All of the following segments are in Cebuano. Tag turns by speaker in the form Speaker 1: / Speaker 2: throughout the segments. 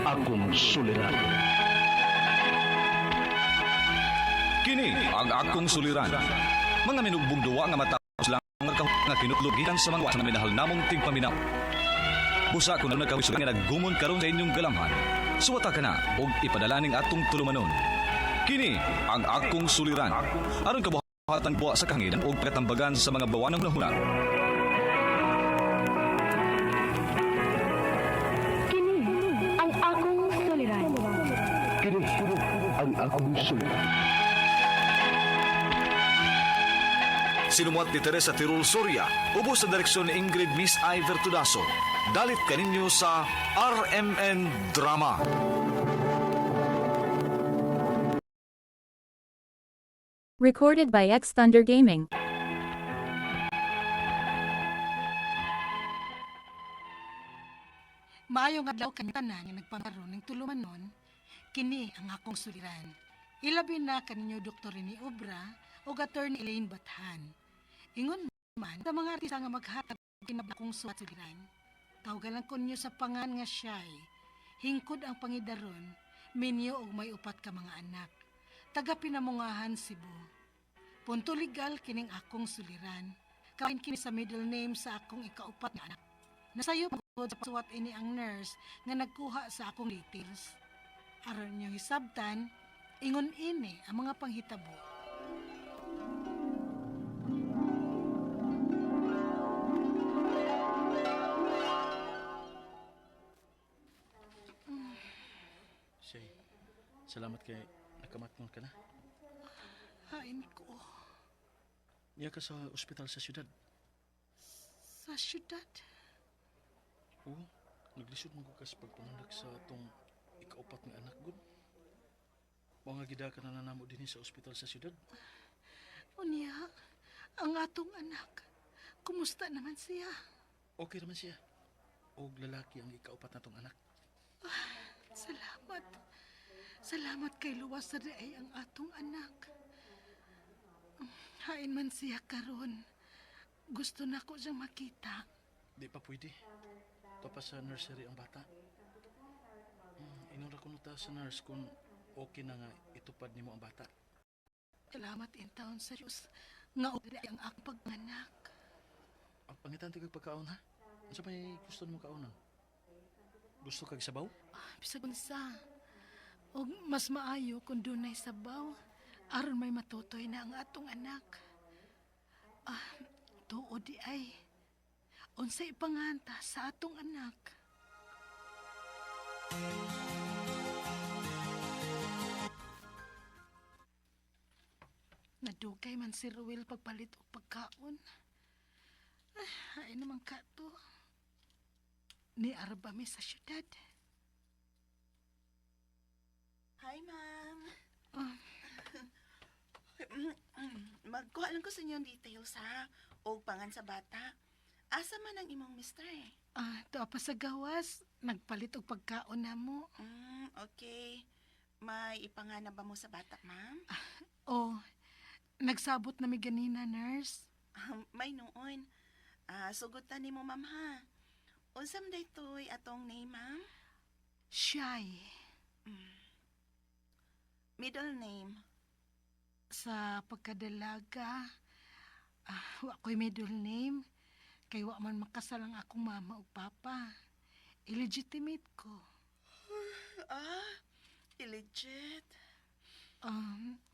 Speaker 1: Akong Suliran.
Speaker 2: Kini ang Akong Suliran. Mga minugbong duwa nga matapos lang nga kinutlog gikan sa mga sa minahal namong tigpaminaw. Busa kung nagkawisod nga naggumon karon sa inyong galamhan. Suwata ka na og ipadala ning atong tulumanon. Kini ang Akong Suliran. Aron kabuhatan buwa sa kahanginan og katambagan sa mga bawanang hunahuna.
Speaker 3: Kini ang Akong Suliran.
Speaker 1: Kini ang Akong Suliran.
Speaker 2: Sinumuat ni Teresa Tirul Soria, ubos sa direksyon ni Ingrid Miss Iver Tudaso. Dalit kaninyo sa RMN Drama.
Speaker 4: Recorded by X Thunder Gaming.
Speaker 5: Maayong adlaw kaninyong tanan nga nagpamaron ning tulumanon, kini ang Akong Suliran. Ilabi na kaninyo Dr. Rene Obra ug Attorney Elaine Bathan. Ingon man sa mga artista nga maghatag kinabakong suwat suliran. Tawgan lang ko ninyo sa pangan nga siya'y hingkod ang pangidaron, minyo og may upat ka mga anak. Taga Pinamungahan, Cebu. Punto legal kining Akong Suliran. Kain kini sa middle name sa akong ikaupat nga anak. Nasayo pagod sa pasuwat ini ang nurse nga nagkuha sa akong details. Aron niyong hisabtan, ingon ini ang mga panghitabo.
Speaker 6: Shay, salamat kay nakamatngon ka na.
Speaker 5: Hain ko
Speaker 6: Niya ka sa ospital sa syudad.
Speaker 5: sa syudad.
Speaker 6: Oo, naglisod man ko ka sa pagpanganak sa atong ikaupat nga anak gud. Mao nga gida ka na namo dinhi sa ospital sa syudad.
Speaker 5: Unya, ang atong anak. Kumusta naman siya?
Speaker 6: Okay naman siya. Og lalaki ang ikaupat natong anak.
Speaker 5: Salamat. Salamat kay luwas sa diay ang atong anak. Hain man siya karon. Gusto na ko siyang makita.
Speaker 6: Di pa pwede. Topa sa nursery ang bata. Inura ko ta sa nurse kung okay na nga itupad nimo ang bata.
Speaker 5: Salamat in taon sa Diyos nga uli ang akong pagmanak.
Speaker 6: Ang pangitan kag pagkaon ha. Unsa may gusto nimo kaonon? Gusto kag sabaw?
Speaker 5: Bisag unsa. Og mas maayo kung dunay sabaw aron may matutoy na ang atong anak. Ah, tuo di ay. Unsa ipanganta sa atong anak? Nadugay man si Ruel pagpalit og pagkaon. Ay, ay naman ka to. Ni arba mi sa syudad.
Speaker 7: Hi, ma'am.
Speaker 5: Ah.
Speaker 7: Magkuha lang ko sa inyong details, ha? O pangan sa bata. Asa man ang imong mister?
Speaker 5: Ah, tuwa pa sa gawas. Nagpalit og pagkaon na mo.
Speaker 7: Okay. May ipangana ba mo sa bata, ma'am?
Speaker 5: Oh, nagsabot na mi ganina, nurse.
Speaker 7: May noon. Ah, sugutan nimo, ma'am, ha? Unsam daytoy atong name, ma'am?
Speaker 5: Shy.
Speaker 7: Middle name.
Speaker 5: Sa pagkadalaga, ah, wa ko'y middle name. Kay wa man makasal ang akong mama ug papa. Illegitimate ko.
Speaker 7: Ah, illegit.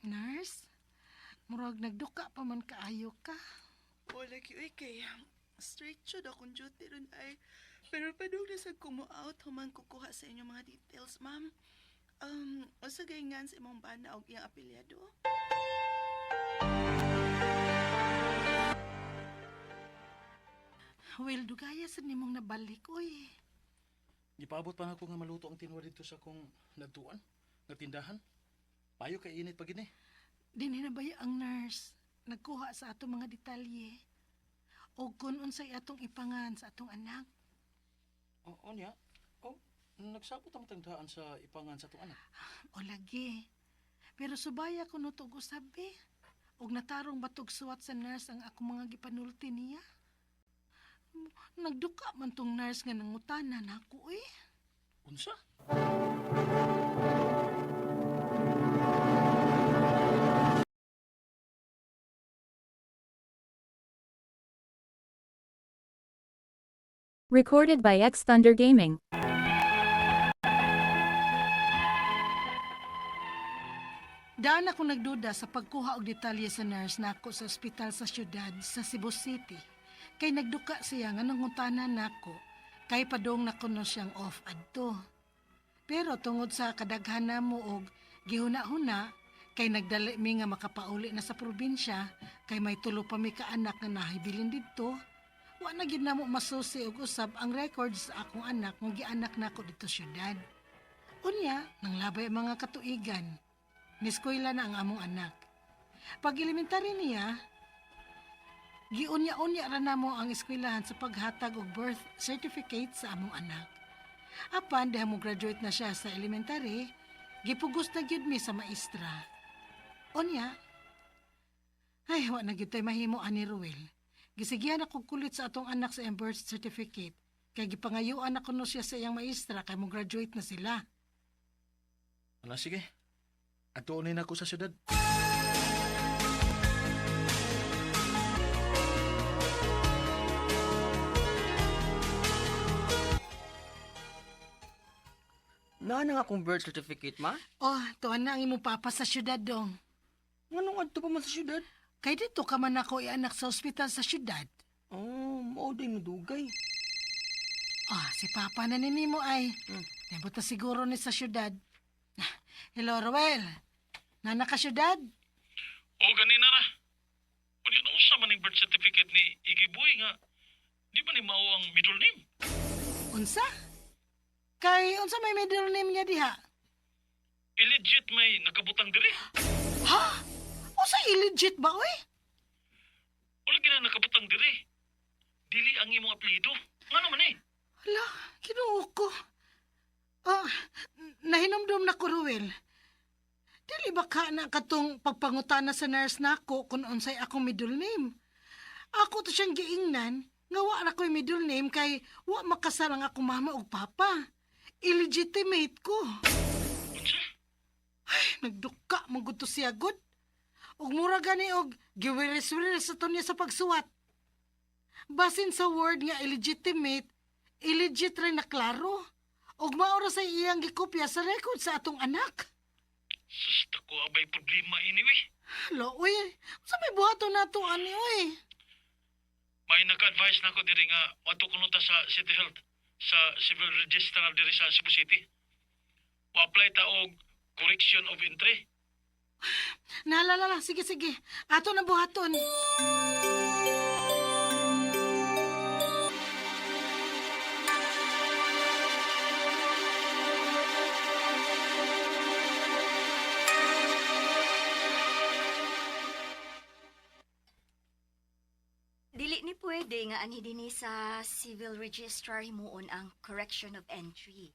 Speaker 5: Nurse, murag nagduka pa man kaayo ka.
Speaker 7: Wala gyud kay straight jud akong duty ron ay. Pero padung na sad ko mo out human kukuha sa inyong mga details, ma'am. Unsa gay ngan sa imong bana og iyang apelyado?
Speaker 5: Well, dugaya sa nimong nabalik, uy.
Speaker 6: Gipaabot pa na ako nga maluto ang tinwa dito sa akong nagtuan, nga tindahan. Payo kay init pa gid ni.
Speaker 5: Dinhi na ba ang nurse? Nagkuha sa atong mga detalye. O kung unsay atong ipangan sa atong anak.
Speaker 6: Oo niya. Oh, nagsabot ang tagdaan sa ipangan sa atong anak.
Speaker 5: O lagi. Pero subaya ko no tog usab eh. Og natarong batog suwat sa nurse ang akong mga gipanulti niya. Nagduka man tong nurse nga nangutana nako eh.
Speaker 6: Unsa?
Speaker 4: Recorded by X Thunder Gaming.
Speaker 5: Daan ako nagduda sa pagkuha og detalye sa nurse nako sa ospital sa syudad sa Cebu City. Kay nagduka siya nga nangutana nako kay padong na kuno siyang off adto. Pero tungod sa kadaghan namo og gihuna-huna kay nagdali mi nga makapauli na sa probinsya kay may tulo pa mi ka anak nga nahibilin didto. Wa na gid namo masusi og usab ang records sa akong anak nga gianak nako didto syudad. Unya, nanglabay ang mga katuigan. Niskwela na ang among anak. Pag elementary niya, giunya-unya ra namo ang eskwelahan sa paghatag og birth certificate sa among anak. Apan diha mo graduate na siya sa elementary, gipugos na gyud mi sa maestra. Unya, ay wa na gyud tay mahimo ani Ruel. Gisigihan ako kulit sa atong anak sa iyang birth certificate. Kay gipangayuan ako no siya sa iyang maestra kay mo graduate na sila.
Speaker 6: Ala, sige. Atuonin ako sa syudad.
Speaker 8: Naa na nga akong birth certificate, ma?
Speaker 5: Oh, tuan na ang imong papa sa syudad dong.
Speaker 8: Nganong adto pa man sa syudad?
Speaker 5: Kay dito ka man ako ianak sa ospital sa syudad.
Speaker 8: Oh, mao day nadugay.
Speaker 5: Ah, si papa na ninimo ay. Nabuta siguro ni sa syudad. Ah, hello, Ruel. Nana ka syudad?
Speaker 6: O, ganina ra. Unya na usa man ning birth certificate ni Iggy Boy nga di ba ni mao ang middle name?
Speaker 5: Unsa? Kay unsa may middle name niya diha?
Speaker 6: Illegit may nakabutang diri.
Speaker 5: Ha? Unsa illegit ba oy?
Speaker 6: Wala gina nakabutang diri. Dili ang imong apelyido. Ngano man eh?
Speaker 5: Hala, Ginoo ko. Ah, nahinomdom na ko, Ruel. Dili ba ka na katong pagpangutana sa nurse nako kung unsay akong middle name? Ako to siyang giingnan nga wa ra ko'y middle name kay wa makasal ang akong mama ug papa. Illegitimate ko.
Speaker 6: Unsa?
Speaker 5: Nagduka man gud to siya gud. Ug mura gani og giwiris-wiris sa to niya sa pagsuwat. Basin sa word nga illegitimate, illegit rin na klaro. Ug mao ra sa iyang gikopya sa record sa atong anak.
Speaker 6: Sus, dako abay problema anyway.
Speaker 5: Hala, uy, sa may buhaton nato ani uy.
Speaker 6: May naka-advise na ako diri nga moadto kuno ta sa City Health sa civil registrar diri sa Cebu City. Mo-apply ta og correction of entry.
Speaker 5: Naalala, sige sige. Ato na buhaton.
Speaker 9: Dili ni pwede nga anhi dinhi sa civil registrar himuon ang correction of entry.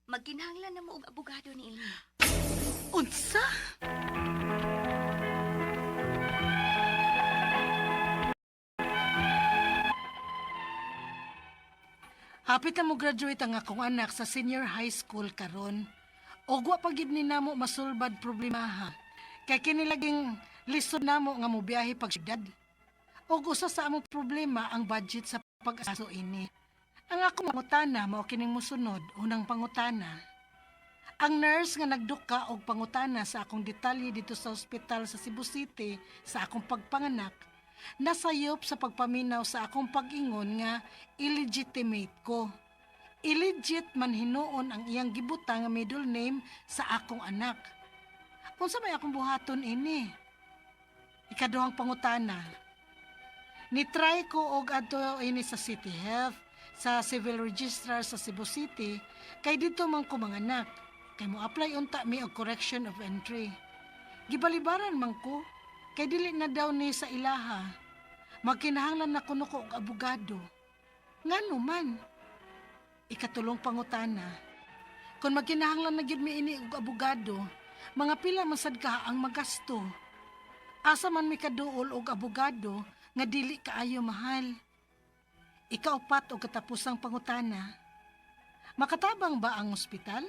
Speaker 9: Magkinahanglan na mo og abogado ni ini.
Speaker 5: Unsa? Hapit na mo graduate ang akong anak sa senior high school karon. Og wa pa gid ni namo masulbad problemaha. Kay kini laging lisod namo nga mobiyahe pag syudad. Og usa sa among problema ang budget sa pag-aso ini. Ang akong pangutana mao kining mosunod, unang pangutana. Ang nurse nga nagduka og pangutana sa akong detalye dito sa ospital sa Cebu City sa akong pagpanganak, nasayop sa pagpaminaw sa akong pag-ingon nga illegitimate ko. Illegit man hinuon ang iyang gibutang nga middle name sa akong anak. Unsa may akong buhaton ini? Ikaduhang pangutana. Nitry ko og adto ini sa City Health, sa Civil Registrar sa Cebu City, kay dito man ko manganak. Kay mo apply unta mi og correction of entry. Gibalibaran man ko, kay dili na daw ni sa ilaha. Magkinahanglan na kuno ko og abogado. Ngano man? Ikatulong pangutana. Kung magkinahanglan na gyud mi ini og abogado, mga pila man sad ka ang magasto. Asa man mi kaduol og abogado nga dili kaayo mahal. Ikaupat og katapusang pangutana. Makatabang ba ang ospital?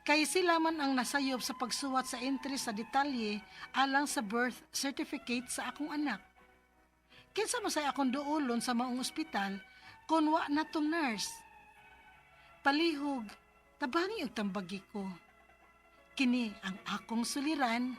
Speaker 5: Kay sila man ang nasayop sa pagsuwat sa entry sa detalye alang sa birth certificate sa akong anak. Kinsa man say akong duolon sa maong ospital Kung wa na tong nurse. Palihog, tabangi og tambagi ko. Kini ang akong suliran,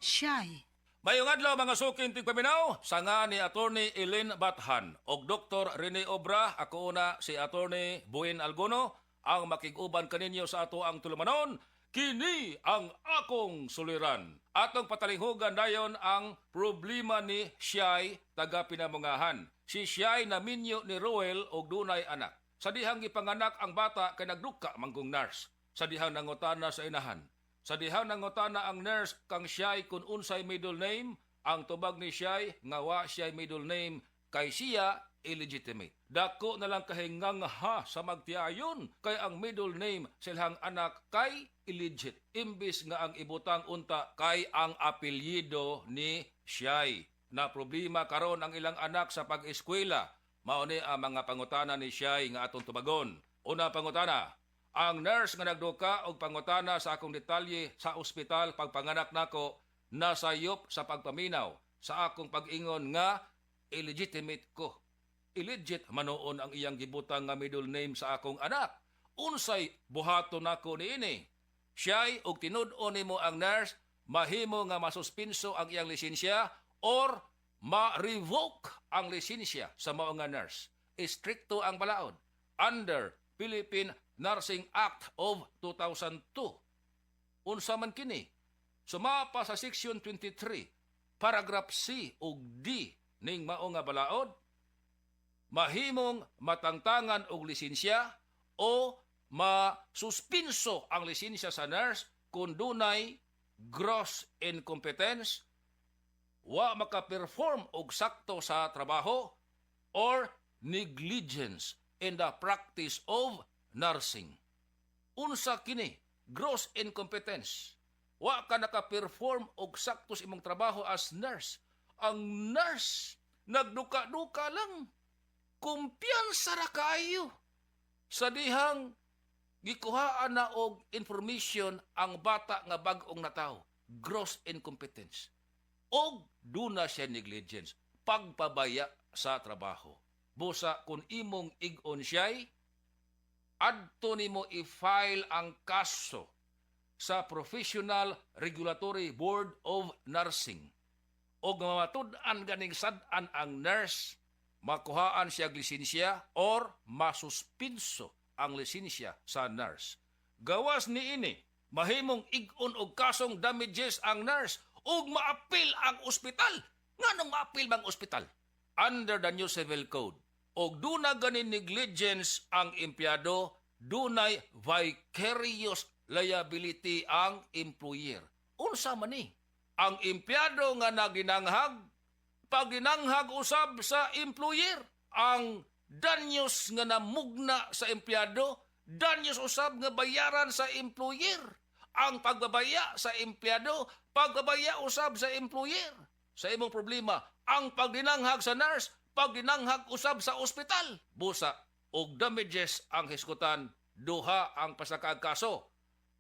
Speaker 5: siya'y.
Speaker 10: Mayong adlaw, mga suking tigpaminaw, sanga ni Attorney Elaine Bathan og Dr. Rene Obra, ako una si Attorney Buin Alguno, ang makig-uban kaninyo sa ato ang tulumanon, kini ang akong suliran. Atong patalinghugan dayon ang problema ni Shai, taga Pinamungahan. Si Shai naminyo ni Ruel og dunay anak. Sa dihang gipanganak ang bata kay nagduka manggong nurse. Sa dihang nangutana sa inahan. Sa dihang nangutana ang nurse kang Shai kung unsay middle name, ang tubag ni Shai nga wa siya'y middle name kay siya illegitimate. Dako na lang kahingang ha sa magtiayon kay ang middle name sa ilang anak kay illegit. Imbis nga ang ibutang unta kay ang apelyido ni Shai. Na problema karon ang ilang anak sa pag-eskwela. Mao ni ang mga pangutana ni Shai nga atong tubagon. Una pangutana, ang nurse nga nagduka og pangutana sa akong detalye sa ospital pagpanganak nako nasayop sa pagpaminaw sa akong pag-ingon nga illegitimate ko. Illegit manoon ang iyang gibutang nga middle name sa akong anak. Unsay buhaton nako niini? Siya'y og tinud-on nimo ang nurse, mahimo nga masuspinso ang iyang lisensya or ma-revoke ang lisensya sa mao nga nurse. Istrikto ang balaod under Philippine Nursing Act of 2002. Unsa man kini? Sumapa sa Section 23, paragraph C ug D ning mao nga balaod, mahimong matangtangan og lisensya o masuspinso ang lisensya sa nurse kung dunay gross incompetence, wa maka-perform og sakto sa trabaho, or negligence in the practice of nursing. Unsa kini? Gross incompetence. Wa ka naka-perform og sakto sa imong trabaho as nurse. Ang nurse nagduka-duka lang. Kumpiyansa ra kaayo. Sa dihang gikuhaan na og information ang bata nga bag-ong natawo. Gross incompetence. Og duna siya negligence. Pagpabaya sa trabaho. Busa kung imong ig-on siya'y, adto nimo i-file ang kaso sa Professional Regulatory Board of Nursing. Og matud-an ganing sad-an ang nurse, makuhaan siya og lisensya or masuspinso ang lisensya sa nurse. Gawas niini, mahimong ig-on og kasong damages ang nurse ug maapil ang ospital. Nganong maapil bang ospital? Under the new civil code, og duna gani negligence ang empleyado, dunay vicarious liability ang employer. Unsa man ni? Ang empleyado nga naginanghag, paginanghag usab sa employer. Ang danyos nga namugna sa empleyado, danyos usab nga bayaran sa employer. Ang pagbabaya sa empleyado, pagbabaya usab sa employer. Sa imong problema, ang pagdinanghag sa nurse, pagdinanghag usab sa ospital. Busa, og damages ang hisgutan, duha ang pasakaag kaso,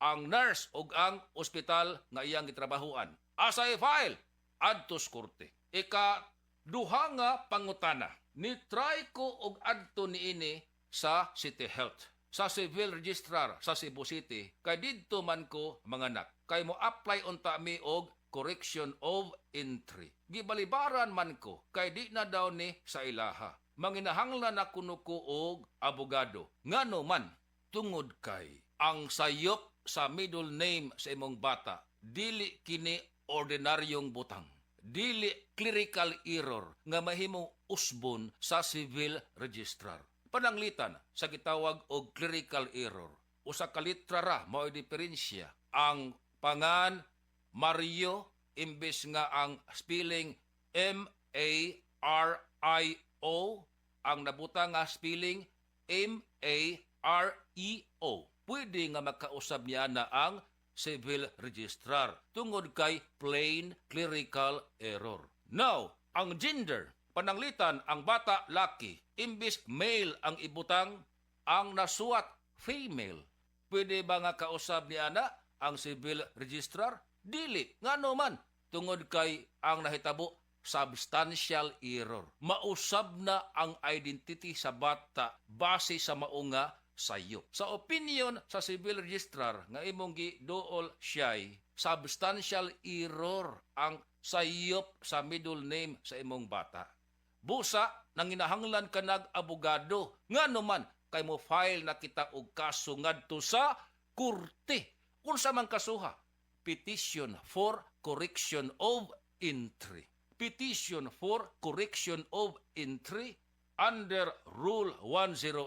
Speaker 10: ang nurse ug ang ospital nga iyang gitrabahuan. Asa i-file? Adto sa korte. Ika duha nga pangutana. Ni try ko og adto niini sa City Health, sa Civil Registrar sa Cebu City, kay didto man ko manganak. Kay mo apply unta mi og correction of entry. Gibalibaran man ko kay di na daw ni sa ilaha. Manginahanglan na kuno ko og abogado. Ngano man? Tungod kay ang sayop sa middle name sa imong bata dili kini ordinaryong butang. Dili clerical error nga mahimong usbon sa civil registrar. Pananglitan sa gitawag og clerical error, usa ka litra ra mao'y diferensya. Ang pangan Mario, imbes nga ang spelling Mario, ang nabutang nga spelling Mareo. Pwede nga makausab niya na ang civil registrar tungod kay plain clerical error. Now, ang gender, pananglitan ang bata laki, imbis male ang ibutang, ang nasuwat female. Pwede ba nga kausab niya na ang civil registrar? Dili. Ngano man? Tungod kay ang nahitabo Substantial error. Mausab na ang identity sa bata base sa mao nga sayop. Sa opinion sa civil registrar nga imong giduol siya'y substantial error ang sayop sa middle name sa imong bata. Busa, nanginahanglan ka nag abogado. Ngano man, kay mo file na kita og kaso ngadto sa korte. Unsa man kasuha? Petition for correction of entry. Petition for correction of entry under Rule 108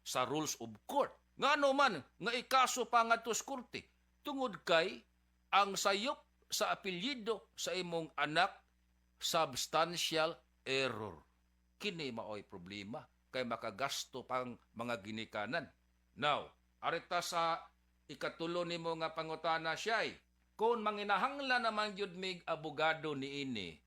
Speaker 10: sa Rules of Court. Ngano man nga ikaso pa ngadto sa korte tungod kay ang sayop sa apelyido sa imong anak, substantial error. Kini maoy problema kay makagasto pang mga ginikanan. Now, arita sa ikatulo nimo nga pangutana siya'y, kung manginahanglan naman gyud mig abogado niini,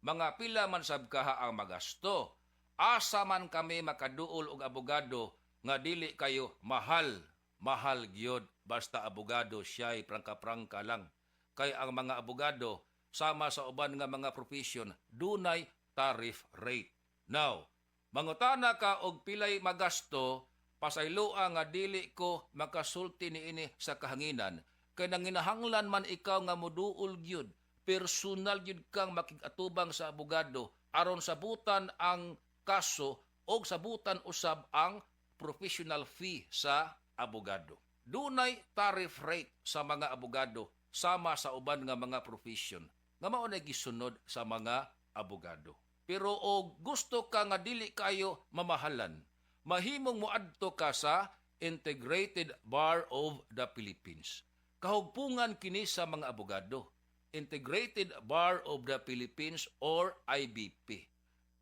Speaker 10: mga pila man sab kaha ang magasto? Asa man kami makaduol og abogado nga dili kayo mahal? Mahal gyud basta abogado siya'y, prangka-prangka lang. Kay ang mga abogado, sama sa uban nga mga profession, dunay tariff rate. Now, mangutana ka og pilay magasto, pasayloa nga dili ko makasulti niini sa kahanginan kay nanginahanglan man ikaw nga moduol gyud, personal gyud kang makig-atubang sa abogado aron sabutan ang kaso og sabutan usab ang professional fee sa abogado. Dunay tariff rate sa mga abogado sama sa uban nga mga profession nga mao na gisunod sa mga abogado. Pero og gusto ka nga dili kayo mamahalan, mahimong moadto ka sa Integrated Bar of the Philippines. Kahugpungan kini sa mga abogado. Integrated Bar of the Philippines or IBP.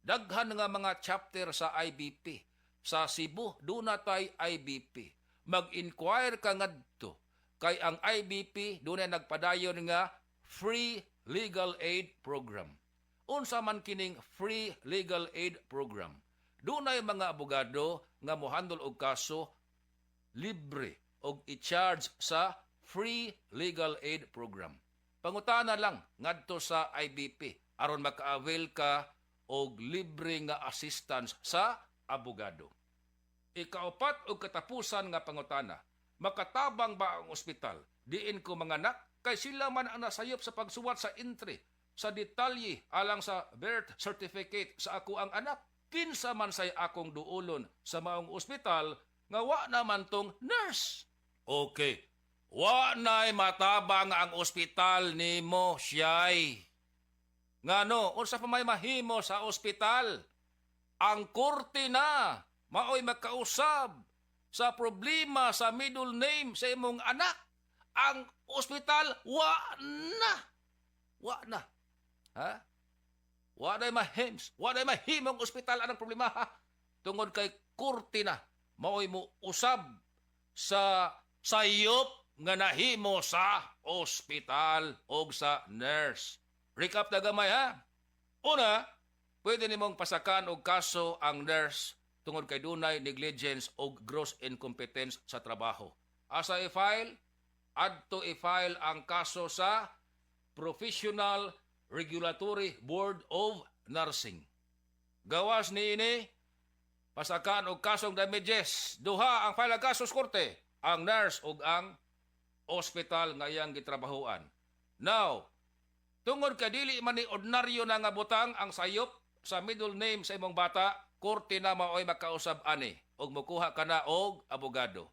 Speaker 10: Daghan nga mga chapter sa IBP. Sa Cebu, duna tay IBP. Mag-inquire ka ngadto kay ang IBP dunay nagpadayon nga free legal aid program. Unsa man kining free legal aid program? Dunay mga abogado nga mohandle og kaso libre og i-charge sa free legal aid program. Pangutana lang ngadto sa IBP aron maka-avail ka og libre nga assistance sa abogado. Ikaupat og katapusan nga pangutana, makatabang ba ang ospital diin ko manganak kay sila man ang nasayop sa pagsuwat sa entry sa detalye alang sa birth certificate sa ako ang anak? Kinsa man say akong duolon sa maong ospital nga wa naman tong nurse? Okay. Wa na'y matabang ang ospital nimo, siyay. Ngano, unsa pa may mahimo sa ospital? Ang korte na maoy makausab sa problema sa middle name sa imong anak. Ang ospital, wa na. Wa na. Ha? Wa na mahims. Wa na mahimong ospital anang problema, ha? Tungod kay korte na maoy mo usab sa sayop nga nahimo sa ospital og sa nurse. Recap na gamay, ha. Una, pwede nimong pasakan og kaso ang nurse tungod kay dunay negligence og gross incompetence sa trabaho. Asa i-file? Adto i-file ang kaso sa Professional Regulatory Board of Nursing. Gawas niini, pasakan og kasong damages. Duha ang file ang kaso sa korte, ang nurse ug ang ospital nga iyang gitrabahoan. Now, tungod kay dili man ni ordinaryo na nga butang ang sayop sa middle name sa imong bata, korte na maoy makausab ani ug mukuha ka na og abogado.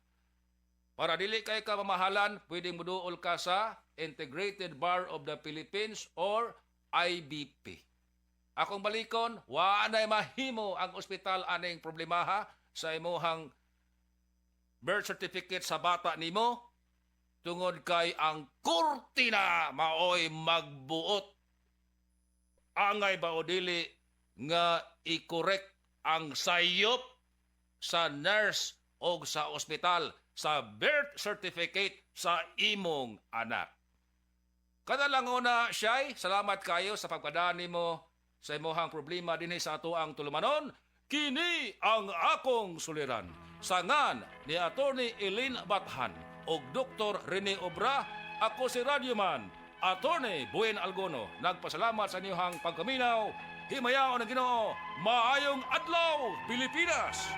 Speaker 10: Para dili kay ka mamahalan, pwedeng muduol ka sa Integrated Bar of the Philippines or IBP. Akong balikon, wa nay mahimo ang ospital aning problemaha sa imuhang birth certificate sa bata nimo tungod kay ang korte na maoy magbuot angay ba o dili nga i-correct ang sayop sa nurse o sa ospital sa birth certificate sa imong anak. Kada lang una, Siyay, salamat kayo sa pagpadani mo sa imuhang problema dinhi sa ato ang tulumanon. Kini ang akong suliran. Sangan ni Attorney Eileen Bathan o Dr. Rene Obra, ako si Radyoman, Attorney Buen Algono, nagpasalamat sa inyong pagkaminaw. Himayaon ang Ginoo, maayong adlaw, Pilipinas!